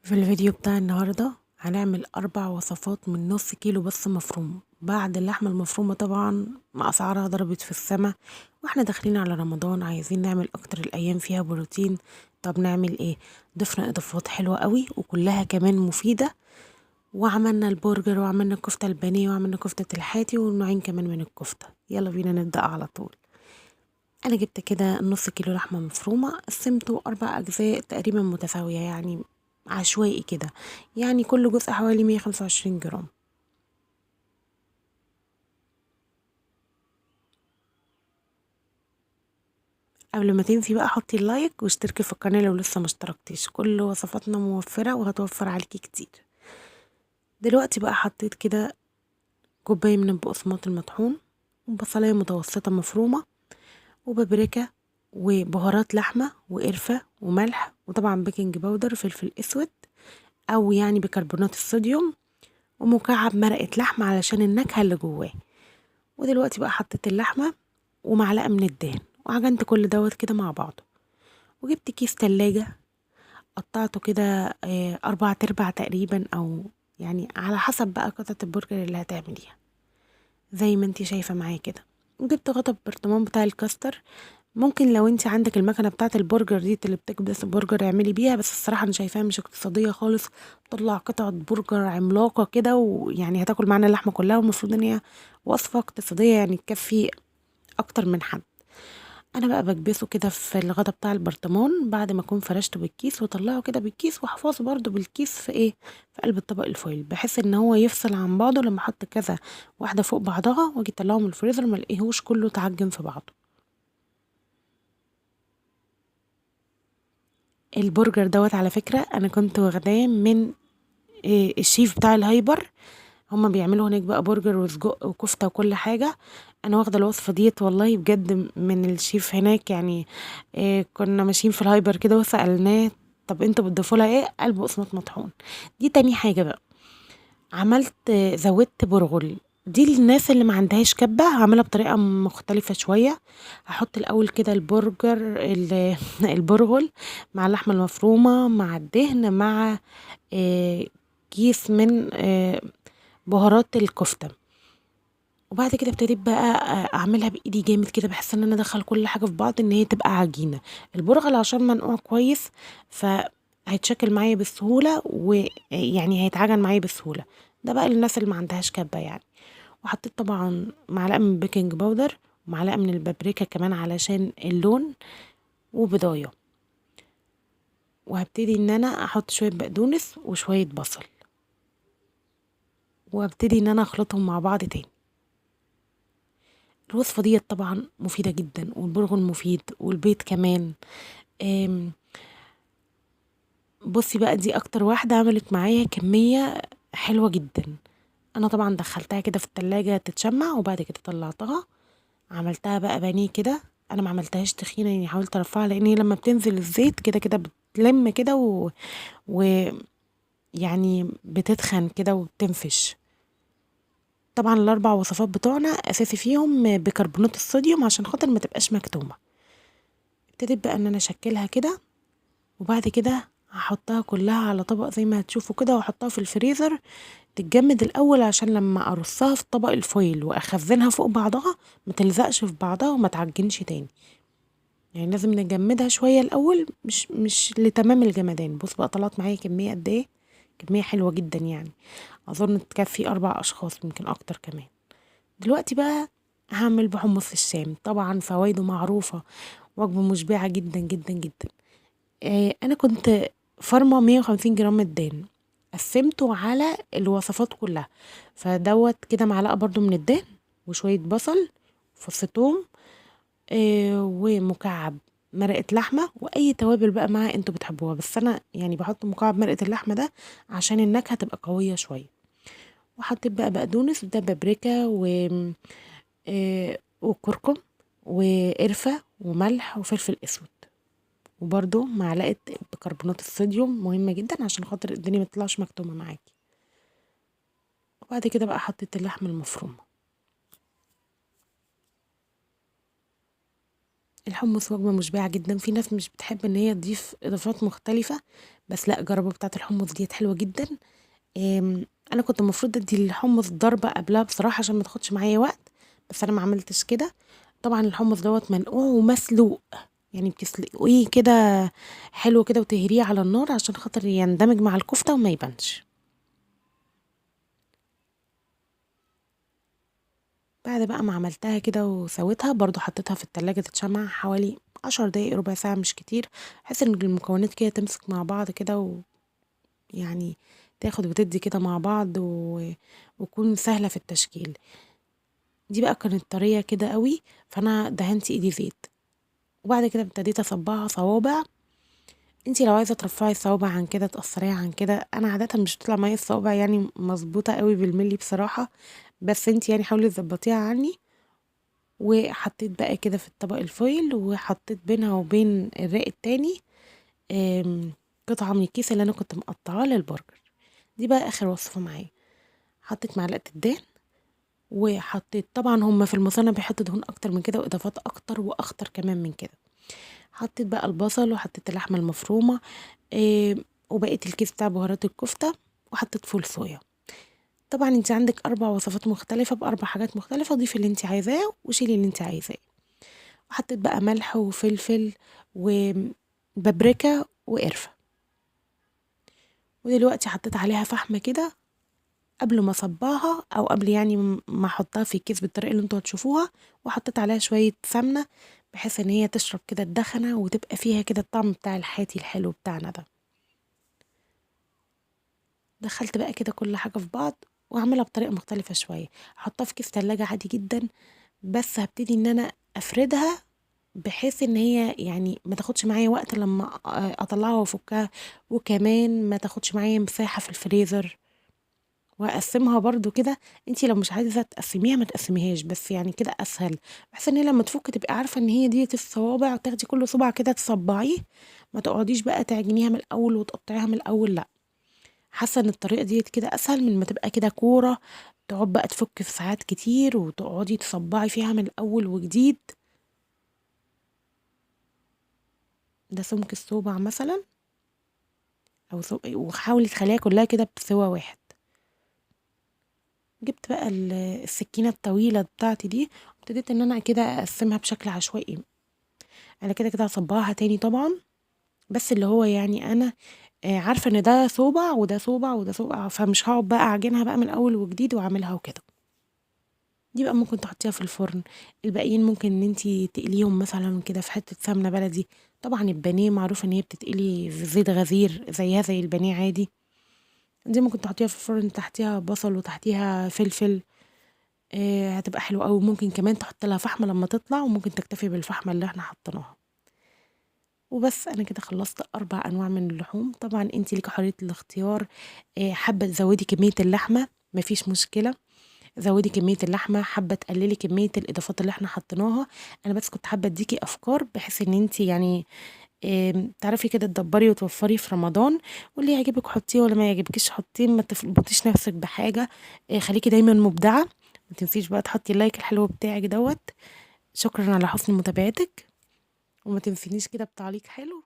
في الفيديو بتاع النهاردة هنعمل 4 وصفات من نص كيلو بس مفروم. بعد اللحمة المفرومة طبعا ما أسعارها ضربت في السما، واحنا داخلين على رمضان عايزين نعمل أكتر الأيام فيها بروتين. طب نعمل ايه؟ ضفنا إضافات حلوة قوي وكلها كمان مفيدة، وعملنا البرجر وعملنا الكفتة البانيه وعملنا كفتة الحاتي ونوعين كمان من الكفتة. يلا بينا نبدأ على طول. أنا جبت كده نص كيلو لحمة مفرومة، قسمته 4 أجزاء تقريبا متساوية، يعني عشوائي كده، يعني كل جزء حوالي 125 جرام. قبل ما تنسي بقى حطي اللايك واشتركي في القناة لو لسه ما اشتركتيش، كل وصفاتنا موفرة وهتوفر عليكي كتير. دلوقتي بقى حطيت كده كوباية من البقسماط المطحون وبصلاية متوسطة مفرومة وبابريكا وبهارات لحمة وقرفة وملح، وطبعا baking powder وفلفل اسود او يعني بيكربونات الصوديوم، ومكعب مرقة لحمة علشان النكهة اللي جواه. ودلوقتي بقى حطيت اللحمة ومعلقة من الدهن وعجنت كل دوت كده مع بعضه. وجبت كيس تلاجة قطعته كده، 4/4 تقريبا، او يعني على حسب بقى قطعة البرجر اللي هتعمليها زي ما انتي شايفة معايا كده. وجبت غطا البرطمان بتاع الكاستر، ممكن لو انتي عندك المكنة بتاعة البرجر دي اللي بتكبس البرجر اعملي بيها، بس الصراحة انا شايفاها مش اقتصادية خالص، بتطلع قطعة برجر عملاقة كده ويعني هتاكل معانا اللحمة كلها، والمفروض ان هي وصفة اقتصادية يعني تكفي اكتر من حد. انا بقى بكبسه كده في الغطا بتاع البرطمان بعد ما اكون فرشته بالكيس، واطلعه كده بالكيس واحفظه برده بالكيس في ايه، في قلب الطبق الفويل، بحيث ان هو يفصل عن بعضه لما احط كذا واحده فوق بعضها واجي اطلعه من الفريزر ما الاقيهوش كله اتعجن في بعضه. البرجر دوت على فكره انا كنت واخداه من الشيف بتاع الهايبر، هما بيعملوا هناك بقى برجر وسجق وكفته وكل حاجه. انا واخده الوصفه ديت والله بجد من الشيف هناك، كنا ماشيين في الهايبر كده وسالناه طب انتوا بتضيفوا لها ايه، قال بقسماط مطحون. دي تاني حاجه بقى زودت برغل. دي للناس اللي ما عندهاش كبه، هعملها بطريقه مختلفه شويه. هحط الاول كده البرغل مع اللحمه المفرومه مع الدهن مع كيس من بهارات الكفته، وبعد كده ابتديت بقى اعملها بايدي جامد كده بحس ان انا ادخل كل حاجه في بعض ان هي تبقى عجينه. البرغل عشان منقوع كويس فهيتشكل معايا بسهوله، ويعني هيتعجن معايا بسهوله. ده بقى للناس اللي ما عندهاش كبه يعني. وحطيت طبعا معلقه من البيكنج باودر ومعلقه من البابريكا كمان علشان اللون، وبضايه. وهبتدي ان انا احط شويه بقدونس وشويه بصل، وابتدي ان انا اخلطهم مع بعض تاني. الوصفه دي طبعا مفيده جدا، والبرغل مفيد والبيض كمان. بصي بقى دي اكتر واحده عملت معايا كميه حلوه جدا. انا طبعا دخلتها كده في التلاجة تتشمع، وبعد كده طلعتها عملتها بقى بانيه كده. انا ما عملتهاش تخينه يعني، حاولت ارفعها لان هي لما بتنزل الزيت كده كده بتلم كده و بتتخن كده وبتنفش. طبعا الاربع وصفات بتوعنا اساسي فيهم بيكربونات الصوديوم عشان خاطر ما تبقاش مكتومه. ابتديت بقى ان انا اشكلها كده، وبعد كده هحطها كلها على طبق زي ما هتشوفوا كده، واحطها في الفريزر تتجمد الاول عشان لما ارصها في طبق الفويل واخزنها فوق بعضها ما تلزقش في بعضها وما تعجنش تاني. لازم نجمدها شويه الاول، مش لتمام الجمدان. بص بقى طلعت معايا كميه قد ايه، كميه حلوه جدا، اظن تكفي 4 اشخاص يمكن اكتر كمان. دلوقتي بقى هعمل بحمص الشام، طبعا فوائده معروفه، وجبه مشبعه جدا جدا جدا. انا كنت فرمه 150 جرام من الدهن، قسمته على الوصفات كلها، فدوت كده معلقه برضو من الدهن وشويه بصل فص توم، ومكعب مرقه لحمه واي توابل بقى معاها انتوا بتحبوها، بس انا بحط مكعب مرقه اللحمه ده عشان النكهه تبقى قويه شويه. وحطيت بقى بقدونس، ده بابريكا وكركم وقرفه وملح وفلفل اسود، وبرده معلقه بيكربونات الصوديوم مهمه جدا عشان خاطر الدنيا ما تطلعش مكتومه معاكي. وبعد كده بقى حطيت اللحمه المفرومه. الحمص وجبة مشبعة جدا، في ناس مش بتحب ان هي تضيف اضافات مختلفة، بس لا جربوا بتاعة الحمص ديت حلوة جدا. انا كنت المفروض ادي الحمص ضربة قبلها بصراحة عشان ما تاخدش معايا وقت، بس انا ما عملتش كده. طبعا الحمص دوت منقوع ومسلوق، يعني بتسلقيه كده حلو كده وتهريه على النار عشان خاطر يندمج مع الكفتة وما يبانش. بعد بقى ما عملتها كده وسويتها برضو حطيتها في التلاجة تتشمع حوالي 10 دقايق ربع ساعة مش كتير، بحيث ان المكونات كده تمسك مع بعض كده ويعني تاخد وتدي كده مع بعض وتكون سهلة في التشكيل. دي بقى كانت طرية كده قوي، فانا دهنت ايدي زيت، وبعد كده ابتديت اصبعها صوابع. انتي لو عايزة ترفعي الصوابع عن كده تقصريها عن كده، انا عادة مش بتطلع معايا الصوابع مظبوطة قوي بالملي بصراحة، بس انتي حاولي تظبطيها عني. وحطيت بقى كده في الطبق الفويل، وحطيت بينها وبين الرق التاني، قطعة من الكيس اللي انا كنت مقطعاه للبرجر. دي بقى اخر وصفة معايا. حطيت معلقة الدهن، وحطيت طبعا هما في المصانع بيحطوا دهون اكتر من كده واضافات اكتر واخطر كمان من كده. حطيت بقى البصل وحطيت اللحمة المفرومة، وبقيت الكيس بتاع بهارات الكفتة، وحطيت فول صويا. طبعا انت عندك 4 وصفات مختلفة بأربع حاجات مختلفة، ضيفي اللي انت عايزاه وشيلي اللي انت عايزاه. وحطيت بقى ملح وفلفل وبابريكا وقرفة. ودلوقتي حطيت عليها فحمة كده قبل ما اصبعها، او قبل ما احطها في الكيس بالطريقة اللي انتوا هتشوفوها. وحطيت عليها شوية سمنة بحيث ان هي تشرب كده الدخنة وتبقى فيها كده الطعم بتاع الحاتي الحلو بتاعنا ده. دخلت بقى كده كل حاجة في بعض، وهعملها بطريقة مختلفة شوية. هحطها في كيس تلاجة عادي جدا، بس هبتدي ان انا افردها بحيث ان هي ما تاخدش معايا وقت لما اطلعها وافكها، وكمان ما تاخدش معايا مساحة في الفريزر. واقسمها برضو كده، انتي لو مش عايزة تقسميها ما تقسميهاش، بس كده اسهل، بحيث ان هي لما تفك تبقي عارفة ان هي ديت الصوابع، وتاخدي كل صبع كده تصبعيه، ما تقعديش بقى تعجنيها من الاول وتقطعيها من الاول. لا، حاسة ان الطريقة ديت كده اسهل من ما تبقى كده كورة تقعد بقى تفك في ساعات كتير وتقعدي تصبعي فيها من الاول وجديد. ده سمك الصوبع مثلا، او وحاولي تخليها كلها كده بسوى واحد. جبت بقى السكينة الطويلة بتاعتي دي، وابتديت ان انا كده اقسمها بشكل عشوائي. انا كده كده هصبعها تاني طبعا، بس اللي هو انا، عارفة ان ده صوبع وده صوبع وده صوبع، فمش هقعد بقى اعجنها بقى من الاول وجديد واعملها وكده. دي بقى ممكن تحطيها في الفرن، الباقيين ممكن ان انتي تقليهم مثلا كده في حتة سمنة بلدي. طبعا البانيه معروف ان هي بتتقلي في زيت غزير زيها زي البانيه عادي. دي ممكن تحطيها في الفرن، تحتيها بصل وتحتيها فلفل، هتبقى حلوة قوي. ممكن كمان تحط لها فحمة لما تطلع، وممكن تكتفي بالفحمة اللي احنا حطيناها. وبس انا كده خلصت 4 انواع من اللحوم. طبعا انتي ليكي حرية الاختيار، حابة تزودي كمية اللحمة مفيش مشكلة، زودي كمية اللحمة، حابة تقللي كمية الإضافات اللي احنا حطيناها. أنا بس كنت حابة أديكي أفكار بحيث إن انتي تعرفي كده تدبري وتوفري في رمضان، واللي يعجبك حطيه واللي ما يعجبكيش حطيه، ما تربطيش نفسك بحاجة، خليكي دايما مبدعة. ما تنسيش بقى تحطي اللايك الحلو بتاعك دوت. شكرا على حسن متابعتك، وما تنسينيش كده بتعليق حلو.